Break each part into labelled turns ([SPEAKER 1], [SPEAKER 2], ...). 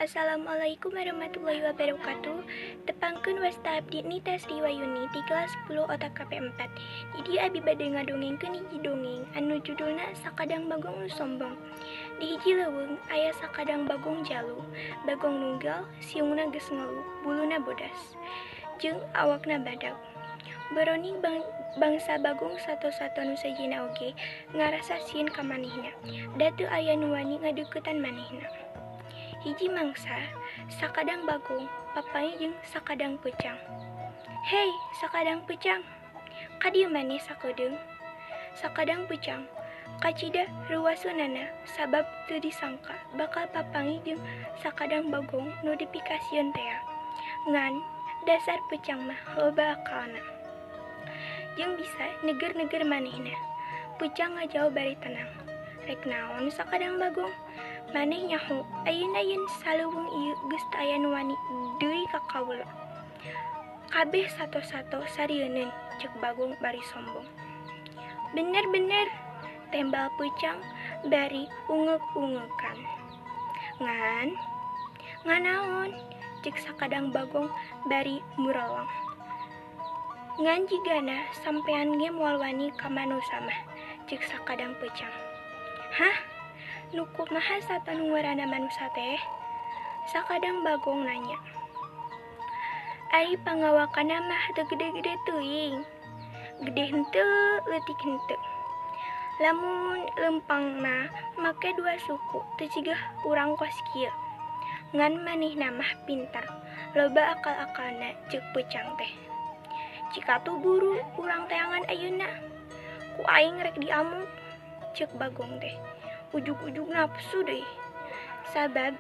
[SPEAKER 1] Assalamualaikum warahmatullahi wabarakatuh. Tepangkeun wasta abdi Nita Sri Wayuni di kelas 10 otak KP4. Di dieu abi bade ngadongengkeun hiji dongeng anu judulna Sakadang Bagong Nu Sombong. Di hiji leuweung aya sakadang bagong jalu, bagong nunggal, siungna geus ngelu, buluna bodas, jeung awakna badag. Boroning bangsa bagong sato-sato nu sejenna oge ngarasa sieun ka manehna, da teu aya nu wani ngadeuketan manehna. Hiji mangsa, sakadang bagong papanggih jeung sakadang peucang. "Hei, sakadang peucang, ka dieu maneh sakedeung?" Sakadang peucang kacida reuwaseunana sabab teu disangka bakal papanggih jeung sakadang bagong nu dipikasieun tea. Ngan, dasar peucang mah loba akalna jeung bisa neger-neger manehna. Peucang ngajawab bari tenang, "Rek naon, sakadang bagong? Maneh nyaho ayeuna yen saleuweung ieu geus teu aya nu wani deui ka kaula. Kabeh sato-sato sarieuneun," ceuk Bagong bari sombong. "Bener-bener," tembal peucang bari ungeuk-ungeukan. "Ngan, ngan naon?" ceuk sakadang bagong bari mureleng. "Ngan jigana sampean ge moal wani ka manusa mah," ceuk sakadang peucang. "Hah? Nu kumaha sato nu ngaranna manusa teh?" Sakadang bagong nanya. "Ari pangawakanna mah teu gede-gede teuing. Gede henteu, leutik henteu. Lamun leumpangna make dua suku teu ciga urang kos kieu. Ngan manehna mah pinter, loba akal-akalna," ceuk peucang teh. "Cik atuh buru urang teangan ayeuna. Ku aing rek diamuk," ceuk bagong teh. Ujug-ujug napsu deui. Sabab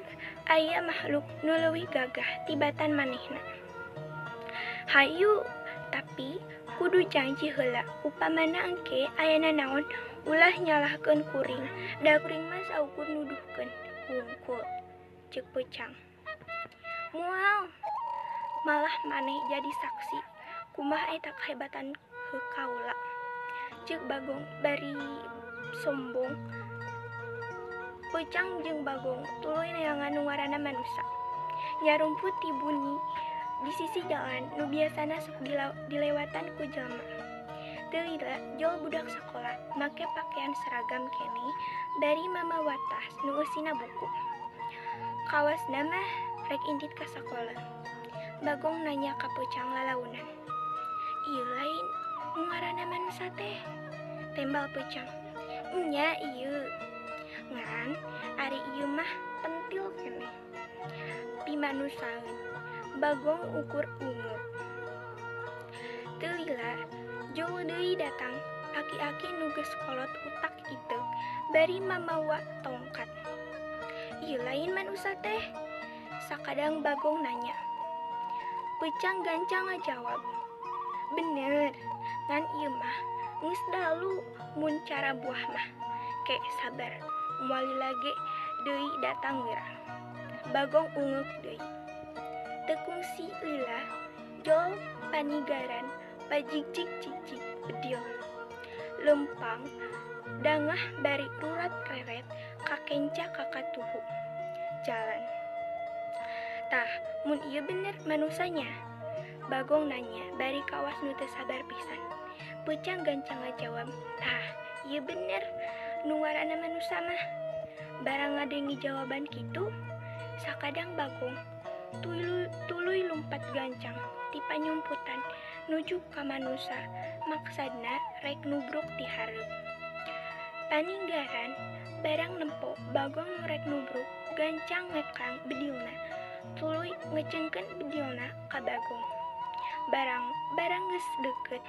[SPEAKER 1] aya makhluk nu leuwih gagah tibatan manehna. "Hayu, tapi kudu janji heula upamana engke aya nanaon ulah nyalahkeun kuring, da kuring mah saukur nuduhkeun hungkul," ceuk peucang. "Moal, malah maneh jadi saksi kumaha eta kahebatan kaula," ceuk bagong bari sombong. Peucang jeung bagong tuluy neangan nu ngaranna manusa. Nyarumput ti buni di sisi jalan nu biasana sok dilewatan ku jelema. Teu lila jol budak sakola make pakean seragam keneh bari mamawa tas nu eusina buku. Kawasna mah rek indit ka sakola. Bagong nanya ka peucang lalaunan. "Ieu lain nu ngaranna manusa teh?" Tembal peucang. "Nya ieu. Ngan ari ieu mah pentil keneh. Pimanusaeun." Bagong ukur ungeuk. Teu lila jol deui datang aki-aki nu geus kolot utak iteuk bari mamawa tongkat. "Ieu lain manusa teh?" Sakadang bagong nanya. Peucang gancang ngajawab, "Bener, ngan ieu mah geus dalu mun cara buah mah. Ke sabar, moal lila ge deui datang geura." Bagong ungeuk deui. Teu kungsi lila jol panigaran pajigjig-jigjig bedil. Leumpang dangah bari rurat-reret kakenca ka katuhu jalan. "Tah, mun ieu bener manusanya?" Bagong nanya bari kawas nu teu sabar pisan. Peucang gancang ngajawab, "Tah, ieu bener nu ngaranna manusa mah." Barang ngadenge jawaban kitu, sakadang bagong tuluy lumpat gancang ti panyumputan nuju ka manusa maksadna rek nubruk ti hareup. Paninggaran barang nempo bagong nu rek nubruk gancang ngekang bedilna, tuluy ngeceungkeun bedilna ka bagong. Barang geus deukeut,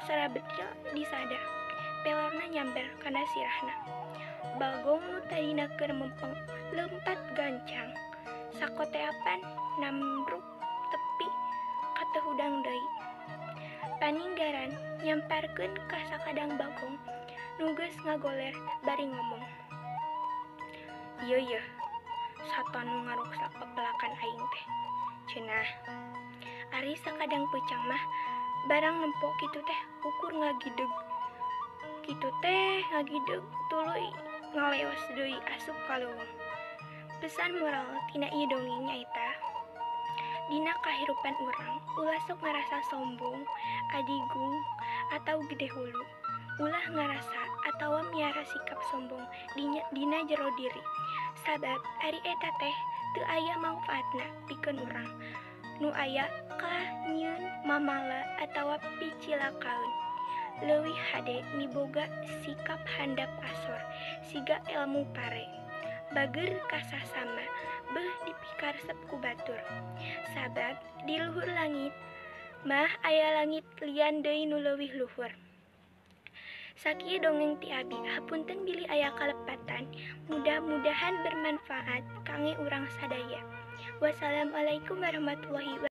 [SPEAKER 1] sora bedil disada, pelerna nyamber kana sirahna. Bagong nu tadina keur mempeng leumpat gancang, sakoteapan nambruk tepi ka teu hudang deui. Paninggaran nyamparkeun ka sakadang bagong nu geus ngagoler bari ngomong, "Ieu yeuh, sato nu ngaruksak pepelakan aing teh, cenah. Ari sakadang peucang mah barang nempo kitu teh ukur ngagideg. Kitu teh ngagideg tuluy ngaleos deui asup ka leuweung. Pesan moral tina ieu dongeng nyaeta dina kahirupan urang ulah sok ngarasa sombong, adigung, atau gede hulu. Ulah ngarasa atawa miara sikap sombong dina jero diri. Sabab ari eta teh teu aya mangfaatna pikeun urang. Nu aya kalah nyieun mamala atawa picilakaeun. Leuwih hade miboga sikap handap asor siga elmu pare. Bager ka sasama beuh dipikaresep ku batur. Sabab di luhur langit mah aya langit lian deui nu leuwih luhur. Sakieu dongeng ti abi, hapunten bilih aya kalepatan, mudah-mudahan bermanfaat kangge urang sadaya. Wassalamualaikum warahmatullahi wabarakatuh.